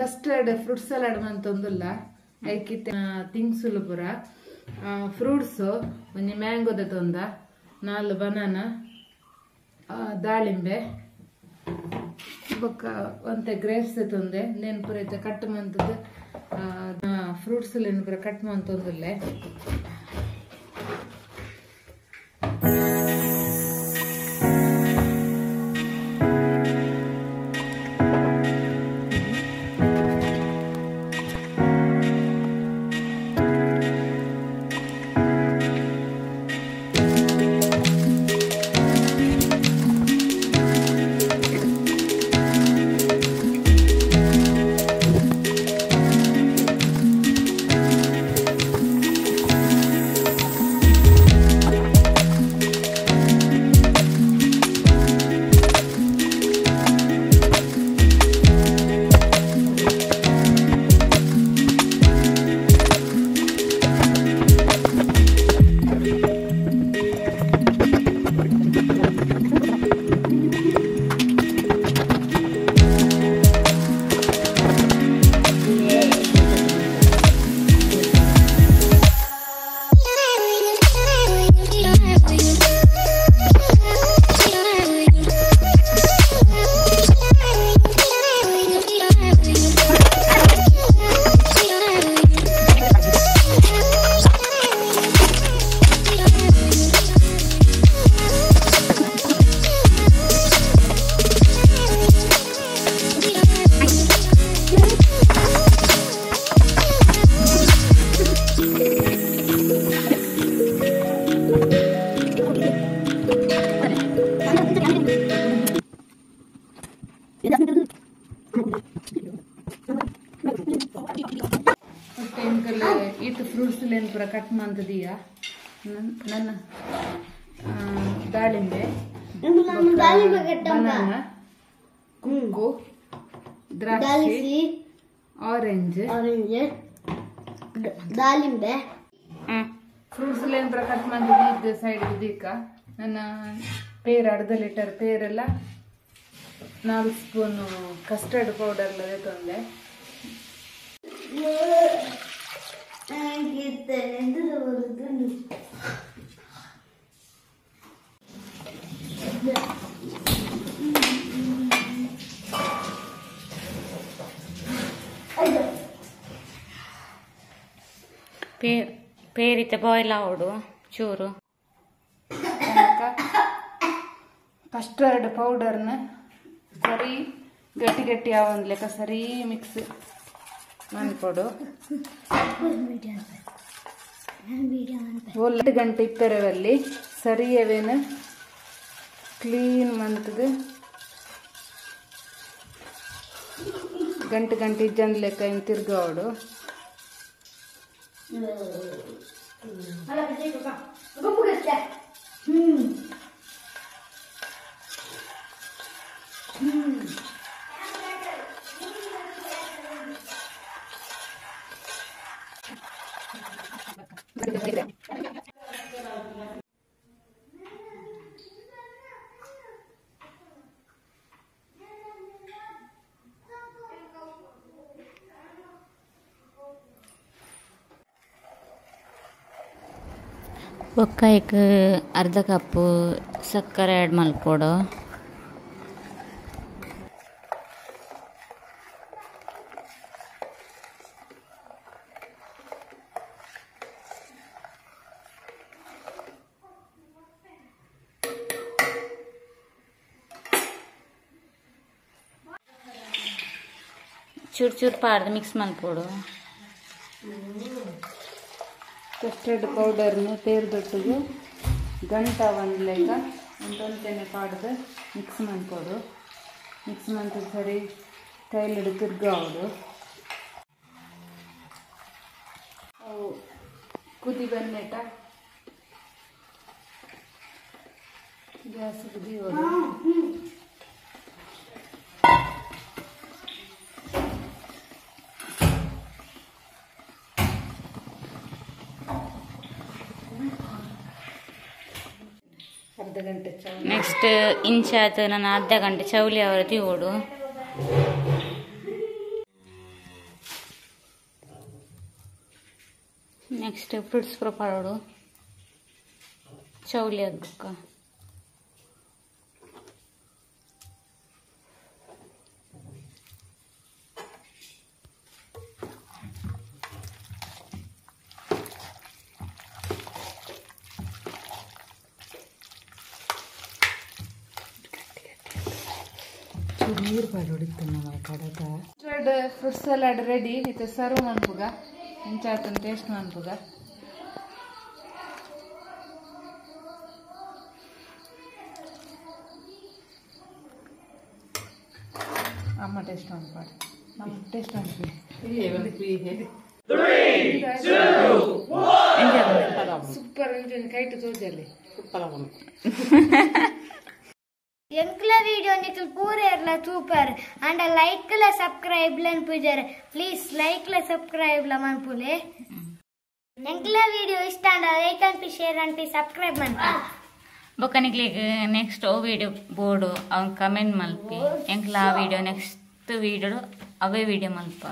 Custard fruit salad ಮಂತೊಂದುಲ್ಲ ಐಕಿತ್ತೆ ಥಿಂಗ್ಸುಲು ಪೂರ fruits ಒಂಜಿ ಮ್ಯಾಂಗೋದ ತೊಂದ 4 banana ದಾಳಿಂಬೆ ಬೊಕ್ಕ ಒಂತೆ ಗ್ರೇಪ್ಸ್ ತೊಂದೆ ನೇನ್ ಪೂರ ಇತ್ತೆ ಕಟ್ ಮಂತದ್ದು ಫ್ರೂಟ್ಸ್ ಪೂರ ಕಟ್ ಮಂತೊಂದುಲ್ಲೆ. ಈತ ಫ್ರೂಟ್ಸ್ ಲೇನ್ ಪೂರ ಕಟ್ ಮಂತದೀಯ ನನ್ನ ದಾಳಿಂಬೆ ಬನಾನಾ ಕುಂಕು ದ್ರಾಕ್ಷಿ ಆರೆಂಜ್ ದಾಳಿಂಬೆ ಫ್ರೂಟ್ಸ್ ಲೇನ್ ಪೂರ ಕಟ್ ಮಂತದಿ ಇದ್ದ ಸೈಡ್ ದೀಕ ನನ್ನ ಪೇರ್ ಅರ್ಧ ಲೀಟರ್ ಪೇರೆಲ್ಲ 4 ಸ್ಪೂನು ಕಸ್ಟರ್ಡ್ ಪೌಡರ್ ತಂದೆ. ಪೇರಿತ ಬಾಯ್ಲ್ ಆವಡು ಚೂರು ಕಸ್ಟರ್ಡ್ ಪೌಡರ್ನ ಸರಿ ಗಟ್ಟಿ ಗಟ್ಟಿ ಆವೊಂದು ಲೆಕ್ಕ ಸರಿ ಮಿಕ್ಸ್ ಮನ್ಪೊಡು. ಒಂದು ಗಂಟೆ ಇಪ್ಪೆರವಲ್ಲಿ ಸರಿ ಅವೇನು ಕ್ಲೀನ್ ಮಂತದ ಗಂಟೆ ಗಂಟೆ ಇಜ್ಜಂದ್ ಲೆಕ್ಕ ಏನು ತಿರ್ಗಾವಡು. ಒಕ್ಕಾಯ್ಕ್ ಅರ್ಧ ಕಪ್ಪು ಸಕ್ಕರೆ ಆ್ಯಡ್ ಮಲ್ಪೊಡು. ಚೂರು ಚೂರು ಪಾಡ್ದು ಮಿಕ್ಸ್ ಮಲ್ಪೊಡು. ಕಸ್ಟರ್ಡ್ ಪೌಡರ್ನ ಪೇರ್ದೊಟ್ಟಿಗೆ ಗಂಟ ಒಂದು ಲೆಕ್ಕ ಒಂದೊಂದೇನೆ ಪಾಡ್ದು ಮಿಕ್ಸ್ ಮಾಡ್ಕೊಡು. ಮಿಕ್ಸ್ ಮಂತದ ಸರಿ ಕೈಲಿಡು ತಿರ್ಗಾವಡು. ಅವು ಕುದಿ ಬನ್ನೇಟ ಗ್ಯಾಸ್ ಕುದಿಯೋದು. ಅರ್ಧ ಗಂಟೆ ನೆಕ್ಸ್ಟ್ ಇಂಚಾತ ನಾನು ಅರ್ಧ ಗಂಟೆ ಚೌಲಿ ಅವರ ತಿವೋಡು. ನೆಕ್ಸ್ಟ್ ಫ್ರೂಟ್ಸ್ ಪೂರ ಪಾಡೋಡು ಚೌಲಿ ಬೊಕ್ಕ ನೀರು ಪಾಡೋಡಿತ್ತು ನಮ್ಮ ಕಡತ. Custard fruit salad ready. ಇತ್ತೆ ಸರ್ವ್ ಮನ್ಪುಗ, ಇಂಚಾತನ್ ಟೇಸ್ಟ್ ಮನ್ಪುಗ. ಅಮ್ಮ ಟೇಸ್ಟ್ ಮನ್ಪಾಡು, ನಮ್ಮ ಟೇಸ್ಟ್ ಮನ್ಪಿ. 3 2 1 ಸೂಪರ್. ಒಂಜೊಂಜಿ ಕೈಟ್ ತೋಜಲ್ಲಿ. ಎಂಕ್ಲ ವಿಡಿಯೋ ನಿಕಲ್ ಪೂರ ಇರ್ಲ ಸೂಪರ್ ಅಂಡ ಲೈಕ್ ಲ ಸಬ್ಸ್ಕ್ರೈಬ್ ಲನ್ ಪೂಜಾರೆ. ಪ್ಲೀಸ್ ಲೈಕ್ ಲ ಸಬ್ಸ್ಕ್ರೈಬ್ ಲ ಮನ್ಪುಲೆ. ಎಂಕ್ಲ ವಿಡಿಯೋ ಇಷ್ಟ ಅಂಡ ಲೈಕ್ ಅನ್ಪಿ ಶೇರ್ ಅನ್ಪಿ ಸಬ್ಸ್ಕ್ರೈಬ್ ಮನ್ಪಿ. ಬೊಕ್ಕ ನಿಕ್ಲೆಗ್ ನೆಕ್ಸ್ಟ್ ಓ ವಿಡಿಯೋ ಬೋರ್ಡು ಅವ್ನು ಕಮೆಂಟ್ ಮಲ್ಪಿ. ಎಂಕ್ಲ ಆ ವಿಡಿಯೋ ನೆಕ್ಸ್ಟ್ ವಿಡಿಯೋ ಅವೇ ವಿಡಿಯೋ ಮಲ್ಪ.